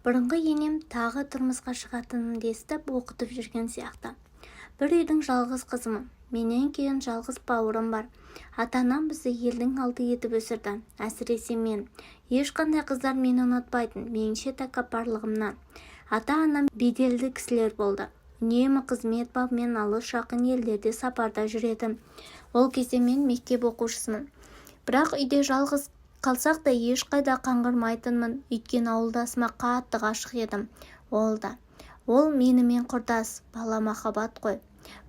Бұрынғы енем тағы тұрмысқа шығатынымды естіп, оқытып жүрген сияқты. Бір үйдің жалғыз қызымын. Менен кейін жалғыз бауырым бар. Ата-анам бізді елдің алды етіп өсірді. Әсіресе мен. Ешқандай қыздар мені ұнатпайтын, меніңше, тәкаппарлығымнан. Ата-анам беделді кісілер болды. Үнемі қызмет бабымен алыс-жақын елдерде сапарда жүретін. Ол кезде мен мектеп оқушысымын. Бірақ үйде жалғыз қалсақ та, ешқайда қаңғырмайтынмын. Өйткені ауылдасыма қатты ғашық едім. Ол да. Ол менімен құрдас, бала махаббат қой.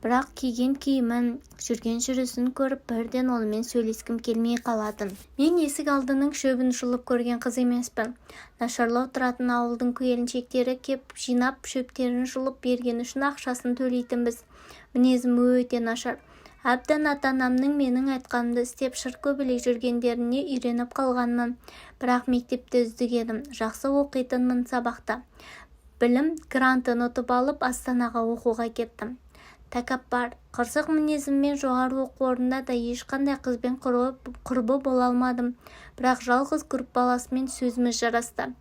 Бірақ киген киімін, жүрген жүрісін көріп, бірден онымен сөйлескім келмей қалатын. Мен есік алдының шөбін жұлып көрген қыз емеспін. Нашарлау тұратын ауылдың келіншектері кеп жинап, шөптерін жұлып бергені үшін ақшасын төлейтінбіз. Мінезім өте нашар. Әбден ата-анамның менің айтқанымды істеп, шыр көбелек жүргендеріне үйреніп қалғанмын. Бірақ мектепте үздік едім. Жақсы оқитынмын сабақта. Білім грантын ұтып алып, Астанаға оқуға кеттім. Тәкаппар, қырсық мінезіммен жоғары оқу орнында да ешқандай қызбен құрбы бола алмадым. Бірақ жалғыз группаласыммен сөзіміз жарасты.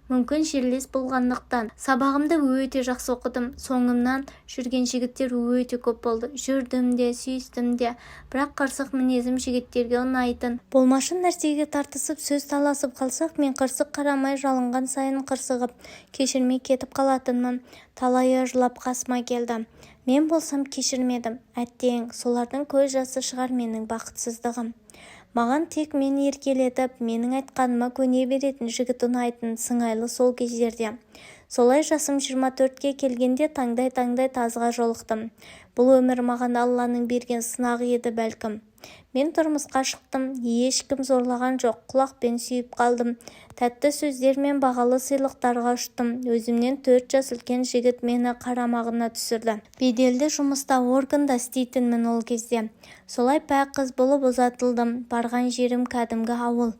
Мүмкін, жерлес болғандықтан. Сабағымды өте жақсы оқыдым. Соңымнан жүрген жігіттер өте көп болды. Жүрдім де, сүйістім де. Бірақ қырсық мінезім жігіттерге ұнайтын. Болмашы нәрсеге тартысып, сөз таласып қалсақ, мен қырсық қарамай, жалынған сайын қырсығып, кешірмей кетіп қалатынмын. Талайы жылап қасыма келді. Мен болсам кешірмедім. Әттең, солардың көз жасы шығар менің бақытсыздығым. Маған тек мені еркелетіп, менің айтқаныма көне беретін жігіт ұнайтын сыңайлы сол кездерде. Солай жасым 24-ке келгенде таңдай-таңдай тазға жолықтым. Бұл өмір маған Алланың берген сынағы еді бәлкім. Мен тұрмысқа шықтым. Ешкім зорлаған жоқ, құлақпен сүйіп қалдым. Тәтті сөздер мен бағалы сыйлықтарға ұштым. Өзімнен 4 жас үлкен жігіт мені қарамағына түсірді. Беделді жұмыста, органда істейтінмін ол кезде. Солай пәк қыз болып ұзатылдым. Барған жерім кәдімгі ауыл.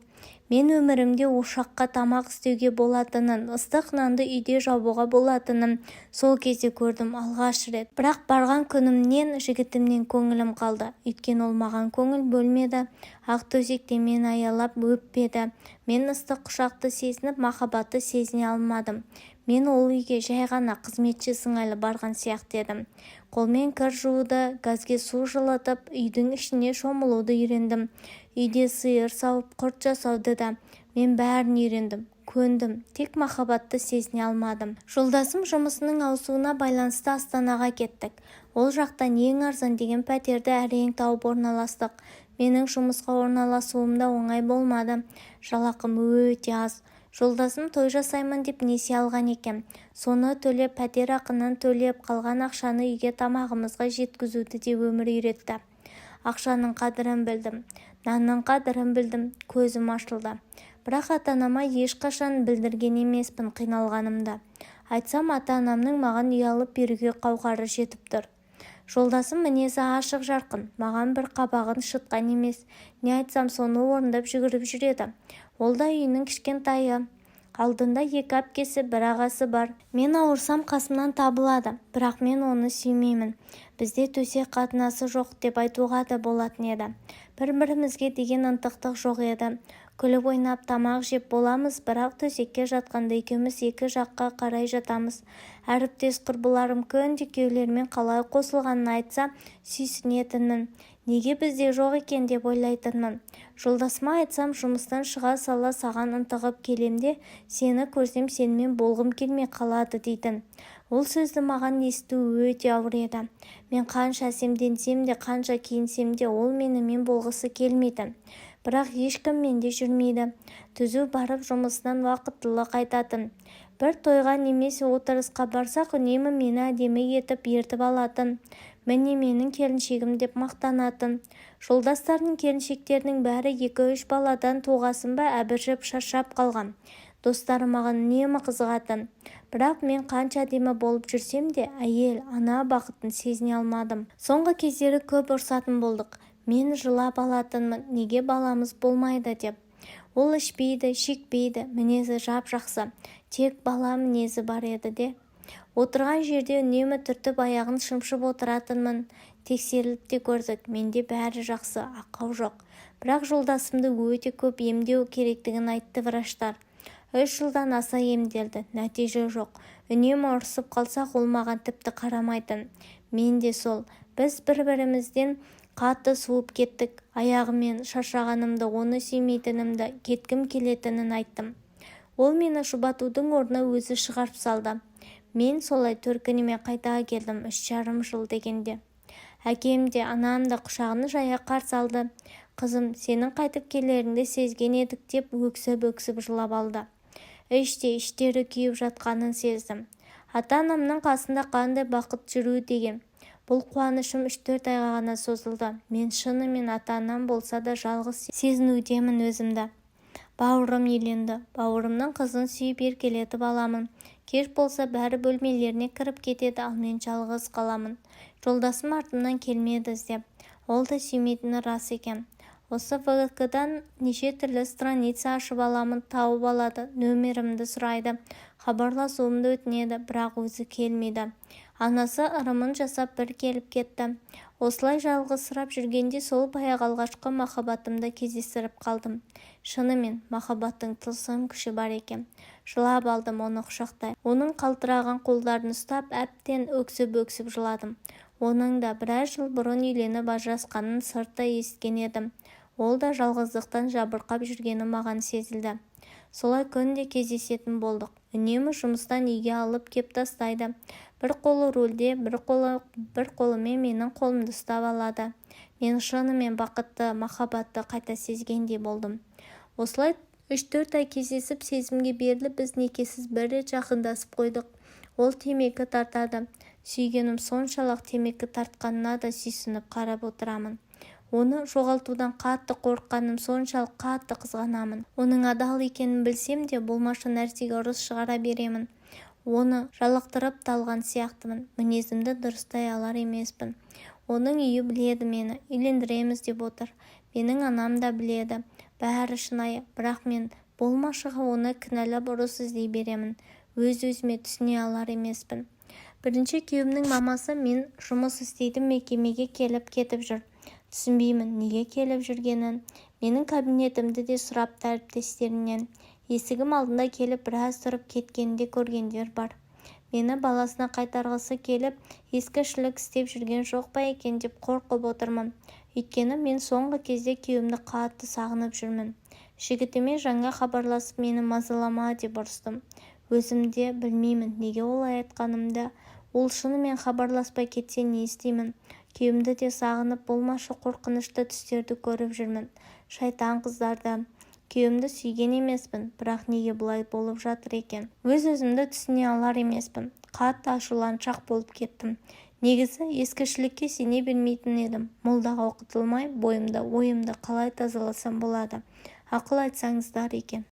Мен өмірімде ошаққа тамақ істеуге болатынын, ыстық нанды үйде жабуға болатынын сол кезде көрдім алғаш рет. Бірақ барған күнімнен жігітімнен көңілім қалды. Өйткені ол маған көңіл бөлмеді. Ақ төсекте мені аялап өппеді. Мен ыстық құшақты сезініп, махаббатты сезіне алмадым. Мен ол үйге жай ғана қызметші сыңайлы барған сияқты едім. Қолмен кір жууды, газге су жылытып, үйдің ішіне шомылуды үйрендім. Үйде сиыр сауып, құрт жасауды да. Мен бәрін үйрендім, көндім, тек махаббатты сезіне алмадым. Жолдасым жұмысының ауысуына байланысты Астанаға кеттік. Ол жақтан ең арзан деген пәтерді әрең тауып орналастық. Менің жұмысқа орналасуым да оңай болмады. Жалақым өте аз. Жолдасым той жасаймын деп несие алған екен. Соны төлеп, пәтер ақысын төлеп, қалған ақшаны үйге, тамағымызға жеткізуді де өмір үйретті. Ақшаның қадірін білдім. Нанның қадірін білдім. Көзім ашылды. Бірақ ата-анама ешқашан білдірген емеспін қиналғанымды. Айтсам, ата-анамның маған үй алып беруге қауқары жетіп тұр. Жолдасым мінезі ашық-жарқын, маған бір қабағын шытқан емес. Не айтсам, соны орындап жүгіріп жүреді. Ол да үйінің кішкентайы. Алдында екі әпкесі, бір ағасы бар. Мен ауырсам, қасымнан табылады. Бірақ мен оны сүймеймін. Бізде төсек қатынасы жоқ деп айтуға да болатын еді. Бір-бірімізге деген ынтықтық жоқ еді. Күліп ойнап, тамақ жеп боламыз, бірақ төсекке жатқанда екеуміз екі жаққа қарай жатамыз. Әріптес құрбыларым күнде күйеулерімен қалай қосылғанын айтса, сүйсінетінмін. Неге бізде жоқ екен деп ойлайтынмын. Жолдасыма айтсам, жұмыстан шыға сала саған ынтығып келем де, сені көрсем, сенімен болғым келмей қалады дейтін. Ол сөзді маған есту өте ауыр еді. Мен қанша әсемденсем де, қанша киінсем де, ол менімен болғысы келмейтін. Бірақ ешкіммен де жүрмейді. Түзу барып, жұмысынан уақытылы қайтатын. Бір тойға немесе отырысқа барсақ, үнемі мені әдемі етіп ертіп алатын. Міне, менің келіншегім деп мақтанатын. Жолдастарының келіншектерінің бәрі екі-үш баладан туғасын ба, әбіржіп, шаршап қалған. Достары маған үнемі қызығатын. Бірақ мен қанша әдемі болып жүрсем де, әйел, ана бақытын сезіне алмадым. Соңғы кездері көп ұрсатын болдық. Мен жылап алатынмын, неге баламыз болмайды деп. Ол ішпейді, шекпейді, мінезі жап-жақсы. Тек бала мінезі бар еді де. Отырған жерде үнемі түртіп, аяғын шымшып отыратынмын. Тексеріліп те көрдік, менде бәрі жақсы, ақау жоқ. Бірақ жолдасымды өте көп емдеу керектігін айтты врачтар. 3 жылдан аса емделді, нәтиже жоқ. Үнемі ұрсып қалсақ, ол маған тіпті қарамайтын. Мен де сол. Біз бір-бірімізден қатты суып кеттік. Аяғыммен шаршағанымды, оны сүймейтінімді, кеткім келетінін айттым. Ол мені жұбатудың орнына өзі шығарып салды. Мен солай төркініме қайта келдім 3,5 жыл дегенде. Әкем де, анам да құшағын жая қарсы алды. Қызым, сенің қайтып келеріңді сезген едік деп өксіп-өксіп жылап алды. Іштей іштері күйіп жатқанын сездім. Ата-анамның қасында қандай бақыт жүру деген. Бұл қуанышым 3-4 айға ғана созылды. Мен шынымен ата-анам болса да жалғыз сезінудемін өзімді. Бауырым үйленді. Бауырымның қызын сүйіп еркелетіп аламын. Кеш болса бәрі бөлмелеріне кіріп кетеді, ал мен жалғыз қаламын. Жолдасым артымнан келмеді іздеп. Ол да сүймейтіні рас екен. Осы ВК-дан неше түрлі страница ашып аламын, тауып алады, нөмірімді сұрайды, хабарласуымды өтінеді, бірақ өзі келмейді. Анасы ырымын жасап бір келіп кетті. Осылай жалғызсырап жүргенде сол баяғы алғашқы махаббатымды кездестіріп қалдым. Шынымен, махаббаттың тылсым күші бар екен. Жылап алдым оны құшақтай. Оның қалтыраған қолдарын ұстап, әбден өксіп-өксіп жыладым. Оның да біраз жыл бұрын үйленіп ажырасқанын сырттай есіткен едім. Ол да жалғыздықтан жабырқап жүргені маған сезілді. Солай күнде кездесетін болдық. Үнемі жұмыстан үйге алып кеп тастайды. Бір қолы рульде, бір қолымен менің қолымды ұстап алады. Мен шынымен бақытты, махаббатты қайта сезгендей болдым. Осылай 3-4 ай кездесіп, сезімге беріліп, біз некесіз бір рет жақындасып қойдық. Ол темекі тартады. Сүйгенім соншалық темекі тартқанына да сүйсініп қарап отырамын. Оны жоғалтудан қатты қорыққаным соншалық қатты қызғанамын. Оның адал екенін білсем де, болмашы нәрсеге ұрыс шығара беремін. Оны жалықтырып та алған сияқтымын. Мінезімді дұрыстай алар емеспін. Оның үйі біледі мені, үйлендіреміз деп отыр. Менің анам да біледі. Бәрі шынайы, бірақ мен болмашыға оны кінәлап ұрыс іздей беремін. Өз-өзіме түсіне алар емеспін. Бірінші күйеуімнің мамасы мен жұмыс істейтін мекемеге келіп кетіп жүр. Түсінбеймін, неге келіп жүргенін. Менің кабинетімді де сұрапты әріптестерінен. Есігім алдында келіп біраз тұрып кеткенін де көргендер бар. Мені баласына қайтарғысы келіп, ескішілік істеп жүрген жоқ па екен деп қорқып отырмын. Өйткені мен соңғы кезде күйеуімді қатты сағынып жүрмін. Жігітіме жаңа хабарласып мені мазалама деп ұрыстым. Өзім де білмеймін неге олай айтқанымды. Ол шынымен хабарласпай кетсе не істеймін? Күйеуімді де сағынып болмашы қорқынышты түстерді көріп жүрмін. Шайтан қыздарды. Күйеуімді сүйген емеспін, бірақ неге бұлай болып жатыр екен? Өз-өзімді түсіне алар емеспін. Қатты ашуланшақ болып кеттім. Негізі ескішілікке сене бермейтін едім. Молдаға оқытылмай, бойымды, ойымды қалай тазаласам болады? Ақыл айтсаңыздар екен.